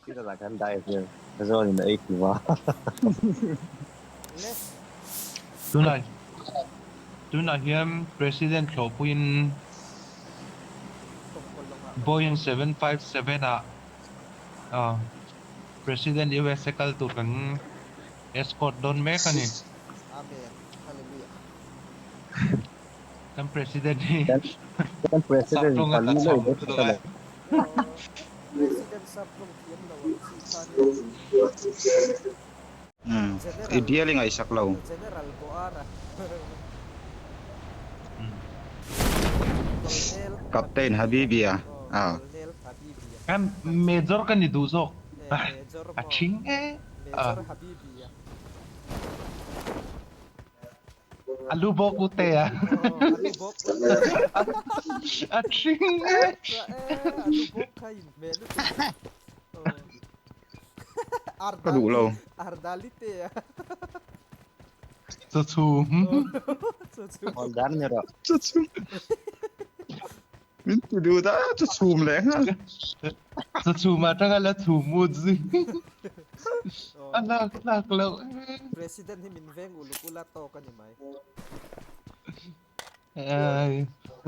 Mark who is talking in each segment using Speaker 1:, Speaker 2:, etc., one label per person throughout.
Speaker 1: President ah khan dive hian zawn in a ei tum a.
Speaker 2: Le.
Speaker 3: Tunah tunah hian President thlawhpuiin Boeing 757 ah President USA kal tur kan escort dawn mek a ni.
Speaker 2: Amen. Hallelujah.
Speaker 3: Kan President hi
Speaker 1: Kan President
Speaker 3: Saptawnga
Speaker 1: pali
Speaker 3: tla
Speaker 1: lo
Speaker 3: chho
Speaker 1: deuh
Speaker 3: lutuk
Speaker 1: kha
Speaker 3: a.
Speaker 1: la.
Speaker 2: President saptawng thiam lo ang chi kha nia.
Speaker 4: Umm i
Speaker 2: General
Speaker 4: bial i ngaihsak lo.
Speaker 2: General Boara. Colonel
Speaker 4: Captain
Speaker 2: Habibia.
Speaker 4: Habibia
Speaker 2: Aw
Speaker 4: a.
Speaker 2: Colonel Habibia.
Speaker 3: Kan Major ka ni duh zawk.
Speaker 2: Eh Major
Speaker 3: A
Speaker 2: maw.
Speaker 3: thing e.
Speaker 2: Major Habibia.
Speaker 3: A lu bawk u te a.
Speaker 2: Aw a lu bawk u te.
Speaker 3: A thing e.
Speaker 2: Tha e a lu bawk kha inhmeh lutuk. Aw.
Speaker 4: Ka duh lo.
Speaker 2: Ardali te a.
Speaker 3: Chaw chhum.
Speaker 2: Chaw chhum.
Speaker 1: Aw dan ni rawh.
Speaker 4: Chaw chhum. Min ti duh da chaw chhum leh nghal.
Speaker 3: Chaw chhum atanga la chhum mut zui. A lak lak loh e.
Speaker 2: President hi min veng uluk ula tawk a ni mai.
Speaker 3: Ai,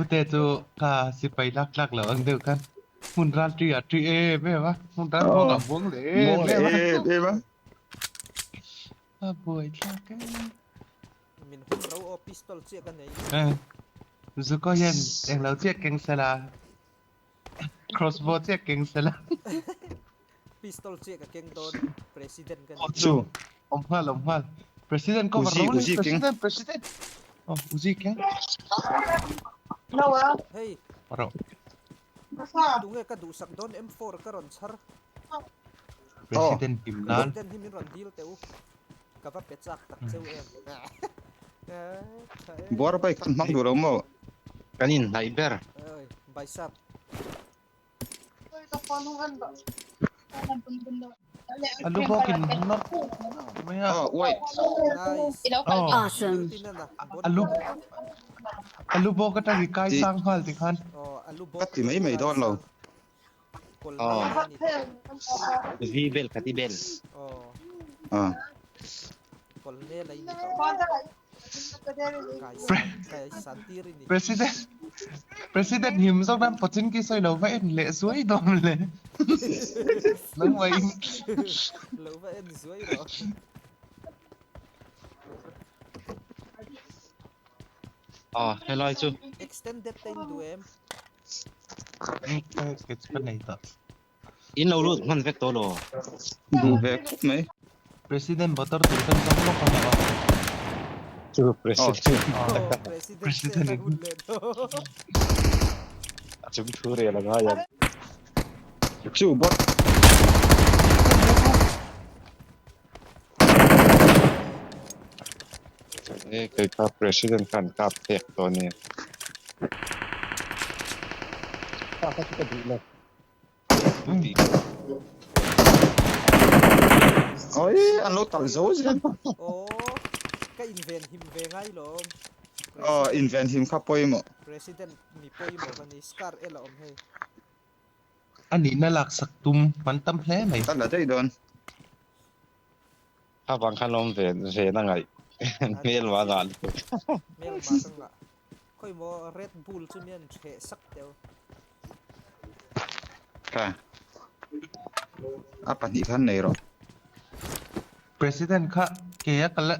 Speaker 3: ute chu ka sipai lak tlak lo ang deuh khan hmun ral ṭi ah ṭi em em a, hmun ral muang ah muang leh em
Speaker 4: Muang leh
Speaker 3: em a.
Speaker 4: em em a.
Speaker 3: A buai thlak e.
Speaker 2: Min hun ro aw pistol chiah ka nei.
Speaker 3: Eh, Zuko hian englo chiah keng sela, crossbow chiah keng sela.
Speaker 2: Pistol chiah ka keng dawn, President ka ni.
Speaker 3: Aw chu, awm nghal awm nghal. President cover
Speaker 4: Uzi,
Speaker 3: lo le,
Speaker 4: Uzi keng.
Speaker 3: President, President. Aw, Uzi keng.
Speaker 2: Hei,
Speaker 3: Rawh.
Speaker 2: tunge ka duhsak dawn M4 ka rawn chhar.
Speaker 3: President him nan.
Speaker 2: President hi min rawn dil teh u. Ka va pe chak tak cheu em.
Speaker 4: Buar pai khan hmang duh lo maw?
Speaker 1: Kan inhnaih ber.
Speaker 2: Oi, baisap.
Speaker 3: A lu bawkin nawr mai a.
Speaker 4: Oh, wait.
Speaker 2: Nice.
Speaker 3: Oh.
Speaker 5: Awesome.
Speaker 3: A lu a lu bawk atang i kai sang nghal ti khan.
Speaker 2: Oh, a lu bawk.
Speaker 4: Ka ti mai mai dawn lo.
Speaker 1: Oh. V bel ka ti bel.
Speaker 2: Oh.
Speaker 4: Ah.
Speaker 3: President President him zawk nan pawchin ki sawi lo va en leh zuai dawn le. Nangmah in.
Speaker 2: Lo va en zuai rawh.
Speaker 1: Aw helai chu.
Speaker 2: Extended te in duh em?
Speaker 3: Ka nei tawh.
Speaker 1: In lo lut hman vek tawh lo.
Speaker 4: Duh ve khawp mai.
Speaker 3: President motor tur kan zawng lawk ang aw.
Speaker 1: Chu president.
Speaker 2: President hun leh dawn.
Speaker 1: A chung thu rel a ngai ang.
Speaker 4: Chu bot.
Speaker 1: E kei kha president khan kap pek tawh ania. Kha kha chu ka duh lo.
Speaker 4: Oi, an lo tal zo zel.
Speaker 2: Aw, ka inven him ve ngai lawm.
Speaker 4: Aw, inven him kha pawimawh.
Speaker 2: President mi pawimawh ka ni, scar el a awm hei.
Speaker 3: A nihna laksak tum man tam hle mai.
Speaker 4: Ka la daih dawn.
Speaker 1: Kha vang khan awm ve ve na ngaih. Hmel ma ngah lutuk.
Speaker 2: Hmel ma ka ngah. Khawi maw Red Bull chu mian ṭheh sak teu.
Speaker 4: Kha. A pahnih khan nei rawh.
Speaker 3: President kha ke a kal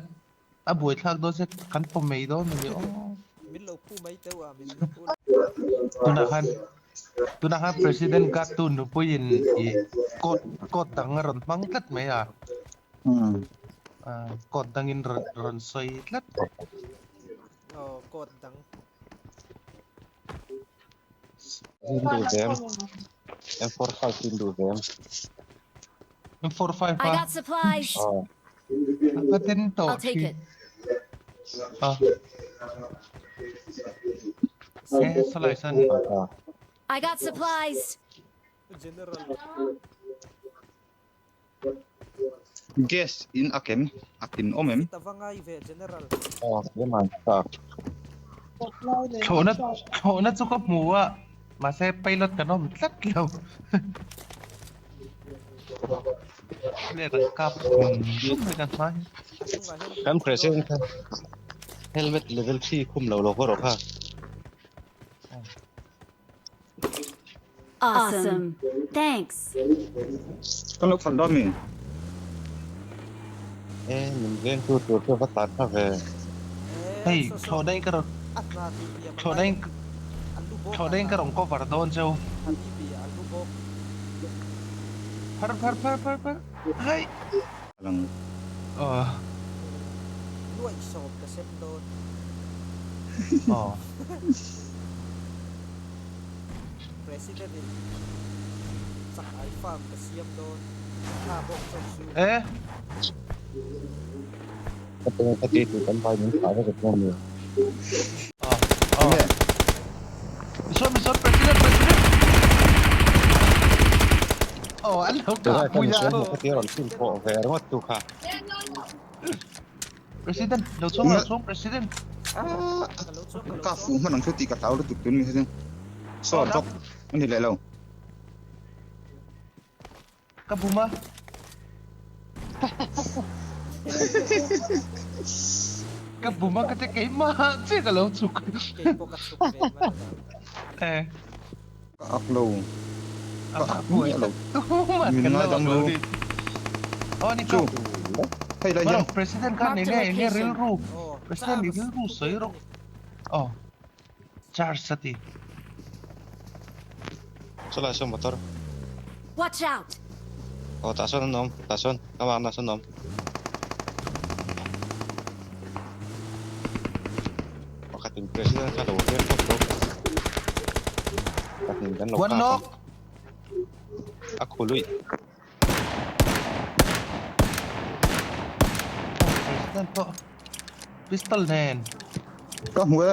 Speaker 3: a buaithlak dawn se kan pawm mai dawn a ni aw.
Speaker 2: Min lo phu mai teu a min lo phu.
Speaker 3: Tunah khan tunah khan President guard tu nupuiin i coat coat dang a rawn hmang tlat mai a. Coat dangin rawn rawn sawi tlat.
Speaker 2: Aw coat dang.
Speaker 1: In duh ve em? M45 in duh ve em?
Speaker 3: M45
Speaker 5: I
Speaker 3: a.
Speaker 5: got supplies.
Speaker 1: Aw.
Speaker 3: Ka den tawh
Speaker 5: I'll take
Speaker 3: thin.
Speaker 5: it.
Speaker 3: Ah. E salai san.
Speaker 5: I got supplies.
Speaker 2: General.
Speaker 4: Gas in a kem a kin awm em?
Speaker 2: Fit a va ngai ve General.
Speaker 1: Aw keimah tak.
Speaker 3: Thlawhna thlawhna chu ka hmu a mahse pilot kan awm tlat lo. Le kan kap rum rum mai kan hma hi.
Speaker 2: A hnungah hian
Speaker 1: Kan
Speaker 2: push dawn.
Speaker 1: president kha helmet level 3 khum lo lo haw rawh kha.
Speaker 5: Awesome. Thanks.
Speaker 4: Kan lo khalh dawn mi?
Speaker 1: E min veng tu tur chu va tan kha ve.
Speaker 3: Hei thlawh daih ka rawn thlawh daih thlawh daih ka rawn cover dawn cheu. Phar phar phar phar phar hai.
Speaker 4: Lang.
Speaker 3: Aw.
Speaker 2: Nuaih sawm ka sem dawn.
Speaker 3: Aw.
Speaker 2: President in chak ai farm ka siam dawn. Kha bawk chaw chu.
Speaker 3: E.
Speaker 1: Ka tung ka ti tu kan vai min thah vek a chuan ni.
Speaker 3: Aw. Aw. Misual misual president president. Aw an lo kah pui a.
Speaker 1: Ka ti rawn fin pawh ve ringawt tu kha.
Speaker 3: President lo chhuak lo chhuak president.
Speaker 4: Ah ka fuh hman ang chu tih ka hlau lutuk tun mi kha saw drop a ni leh lo.
Speaker 3: Ka bum a. Ka bum a ka ti keimah chiah ka lo chhuk.
Speaker 2: Kei pawh ka chhuk ve mai lo.
Speaker 3: Eh.
Speaker 4: Ka ak lo. Ka ak miah lo.
Speaker 3: Min
Speaker 4: ngaidam lo. Chu hei lai hian.
Speaker 3: President khan enge enge rilru President i rilru sawi rawh aw charge a ti.
Speaker 1: Chulai saw motor.
Speaker 5: Watch out.
Speaker 1: Aw tah sawn an awm tah sawn ka makna sawn an awm. Pakhatin president kha lo hel tawp bawk. Pahnih kan lo
Speaker 3: One
Speaker 1: kap
Speaker 3: knock.
Speaker 1: ang. A khu luih.
Speaker 3: President pawh pistol nen.
Speaker 4: Ka hmu e.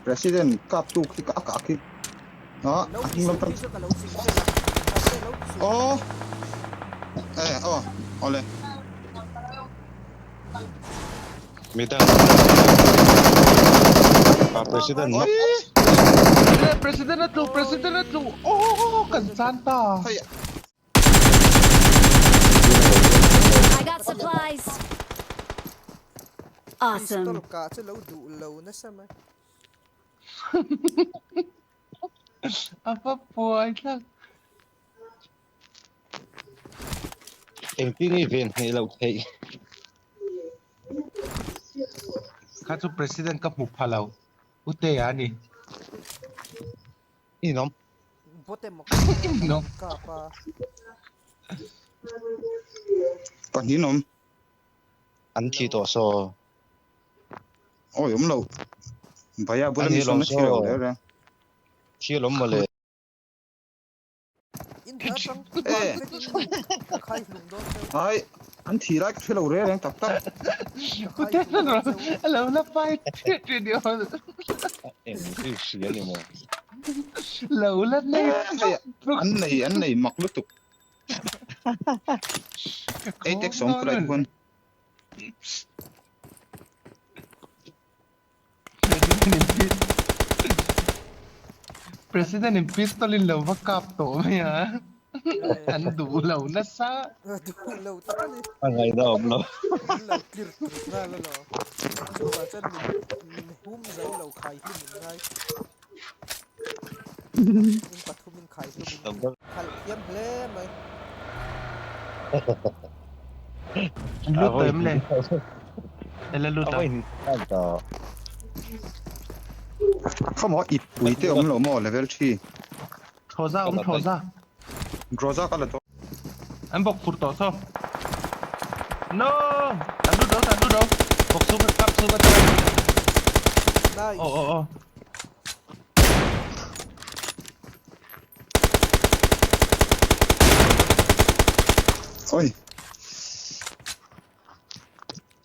Speaker 4: President kap tu khi ka a kah khi. Ah a hnung lam tang. Aw. Eh aw awle.
Speaker 1: Midang Pa president
Speaker 4: Oi!
Speaker 3: President a tlu president a tlu oh kan chan ta.
Speaker 4: Hei
Speaker 5: I got supplies. Awesome.
Speaker 2: Pistol kah chu lo duh lo nasa mai.
Speaker 3: A va buai thlak.
Speaker 1: Engtin nge ven hneih loh theih?
Speaker 3: Kha chu president ka hmu pha lo. U Tea a ni.
Speaker 1: Inawm.
Speaker 2: Bot emaw
Speaker 3: Inawm.
Speaker 2: Kap a.
Speaker 4: Pahnih inawm.
Speaker 1: An thi tawh saw.
Speaker 4: Awi awm lo. Bhaiya bula mi sawn a thi lo reng reng.
Speaker 1: Thi alawm mawle.
Speaker 2: In hna tang ban vekin ka khai hlum dawn cheu.
Speaker 4: Ai, an thi lai ka hre lo reng reng tak tak.
Speaker 2: Ka khai hlum dawn cheu.
Speaker 3: A lo la pai ṭhiah ṭhiah ni aw.
Speaker 1: Eng hi hria ni maw?
Speaker 3: Lo la nei
Speaker 4: Hei, an nei, an nei mak lutuk. Ei tek sawm khulai te khuan.
Speaker 3: President in pistol in lo va kap tawh mai a, an duh lo nasa.
Speaker 2: Duh lo tak a ni.
Speaker 1: A ngaihna awm lo.
Speaker 2: An lo tlir tlut nghal alawm. Chuvah chuan min hum zo lo khai hlum in ngai. In pathum in khai hlum in khalh thiam hle mai.
Speaker 3: Lut tawh em le? Ela lut a.
Speaker 4: Kha maw ip pui te awm lo maw level 3.
Speaker 3: Thawza awm thawza.
Speaker 4: Groza ka la dawn.
Speaker 3: An bawk phur tawh saw. No! Tan lut ro tan lut ro. Bawk su kap su ka tira.
Speaker 2: Nice.
Speaker 3: Oh oh oh.
Speaker 4: Oi.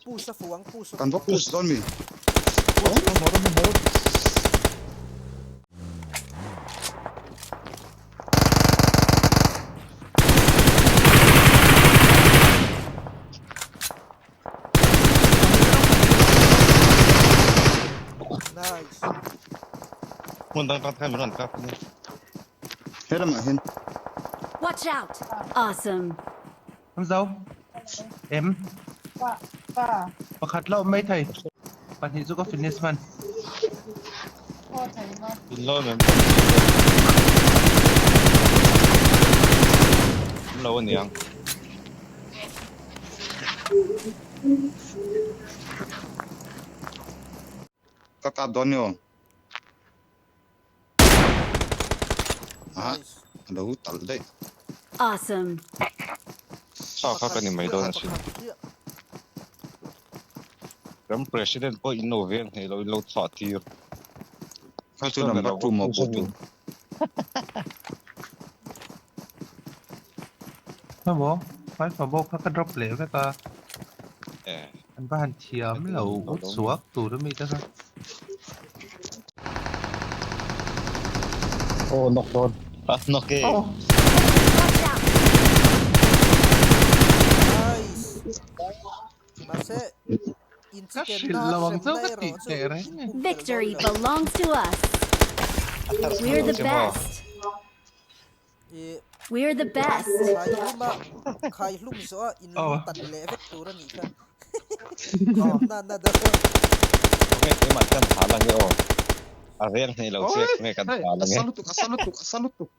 Speaker 2: Push a fuh ang push a
Speaker 4: Kan va push dawn mi?
Speaker 2: Nice.
Speaker 1: Hmun dang tan khan min rawn kap a ni.
Speaker 4: He lamah hian.
Speaker 5: Watch out! Awesome.
Speaker 3: An zo em? Pakhat la awm mai thei. Pahnih chu ka finish hman.
Speaker 1: In lo em? Awm lo aniang.
Speaker 4: Ka kap dawn ni aw. Ah, lo tal daih.
Speaker 5: Awesome.
Speaker 1: Sa kha ka ni mai dawn asin. Ram president pawh in lo veng hneh lo in lo chhuah tir.
Speaker 4: Kha chu number 2 maw pawh tu.
Speaker 3: Maw five abo kha ka drop leh vek a. An va han thiam lo ut chhuak tur ami te kha.
Speaker 1: Oh knock dawn. Ah knock e.
Speaker 3: Oh.
Speaker 5: Watch out!
Speaker 2: Nice. Mahse in
Speaker 3: Ka
Speaker 2: chicken
Speaker 3: hrilh
Speaker 2: na
Speaker 3: lo ang chu
Speaker 2: hremna
Speaker 3: ka tih
Speaker 2: erawh chu
Speaker 3: teh reng
Speaker 2: in
Speaker 3: e.
Speaker 2: pump tel
Speaker 5: Victory
Speaker 2: dawn lo.
Speaker 5: belongs to us. We're the best.
Speaker 2: I
Speaker 5: We're the best.
Speaker 2: khai hlum a khai hlum zawh a in
Speaker 3: Oh.
Speaker 2: lung tan leh vek tur a nih kha. Hremna na deuh.
Speaker 1: Nge keimah kan thah lang e aw. A veng hneh lo che nge kan thah lang
Speaker 4: A
Speaker 1: e.
Speaker 4: sa lutuk, a sa lutuk, a sa lutuk.